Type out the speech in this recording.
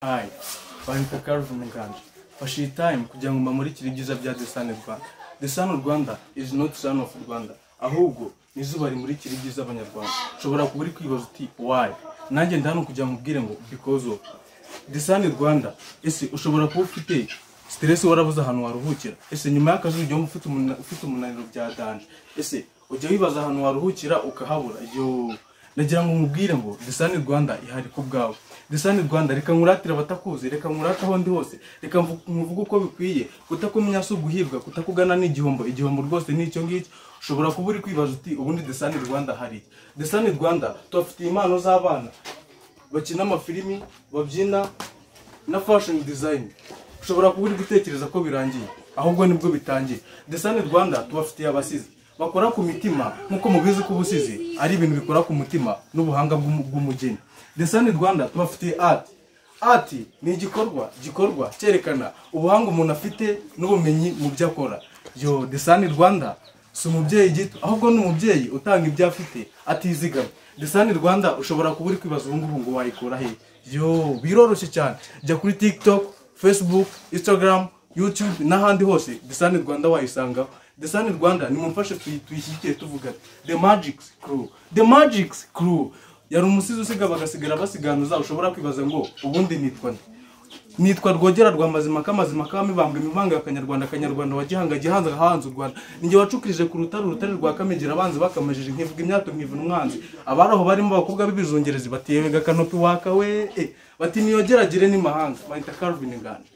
Hi, banyita Calvin Nganji. Mfashe iyi time kugira ngo mbamurikire ibyiza bya The Sun Rwanda. The Sun Rwanda is not son of Rwanda, ahubwo ni izuba rimurikira ibyiza Abanyarwanda. Ushobora kuba uri kwibaza uti "Why?" Nanjye ndi hano kugira ngo nkubwire ngo because of The Sun Rwanda. Ese ushobora kuba ufite stress, warabuze ahantu waruhukira? Ese nyuma y'akazi ujya wumva ufite umunaniro bya danger? Ese ujya wibaza ahantu waruhukira ukahabura? Yo, nagira ngo nkubwire ngo The Sun Rwanda ihari ku bwawe. The Sun Rwanda, reka nkuratire abatakuzi, reka nkurate aho ndi hose, reka nkuvuge uko bikwiye. Kutakumenya si uguhirwa, kutakugana ni igihombo, igihombo rwose ni icyo ngicyo. Ushobora kuba uri kwibaza uti "Ubundi The Sun Rwanda hari iki?" The Sun Rwanda tubafitiye impano z'abana bakina amafilimi, babyina na fashion design. Ushobora kuba uri gutekereza ko birangiye, ahubwo nibwo bitangiye. The Sun Rwanda tubafitiye abasizi bakora ku mitima, nk'uko mubizi ko ubusizi ari ibintu bikora ku mutima n'ubuhanga bw'umugeni. The Sun Rwanda tubafitiye art. Art ni igikorwa gikorwa cyerekana ubuhanga umuntu afite n'ubumenyi mu byo akora. Yo, The Sun Rwanda si umubyeyi gito, ahubwo ni umubyeyi utanga ibyo afite atizigamye. The Sun Rwanda, ushobora kuba uri kwibaza ubu ngubu ngo wayikura he? Yo, biroroshye cyane. Jya kuri TikTok, Facebook, Instagram, YouTube n'ahandi hose, The Sun Rwanda wayisangaho. The Sun Rwanda, nimumfashe tuyishyigikire tuvuga ati "The Magic Crew, The Magic Crew." Yari umusizi usiga bagasigara basiganuza. Ushobora kwibaza ngo ubundi nitwa nde? Nitwa Rwogera rwa Mazima, Kamazima kamibambwe, imivanga ya Kanyarwanda, Kanyarwanda wa Gihanga, Gihanza hanze u Rwanda. Ninjye wacukirije ku rutare, urutare rwa Kamegera, abanzi bakamajije, nkivuga imyato, nkivuna umwanzi. Abari aho barimo abakobwa b'ibizungerezi bati "Yewega kanopi waka we," bati "Niyogeragere n'imahanga." Bahita Calvin Nganji.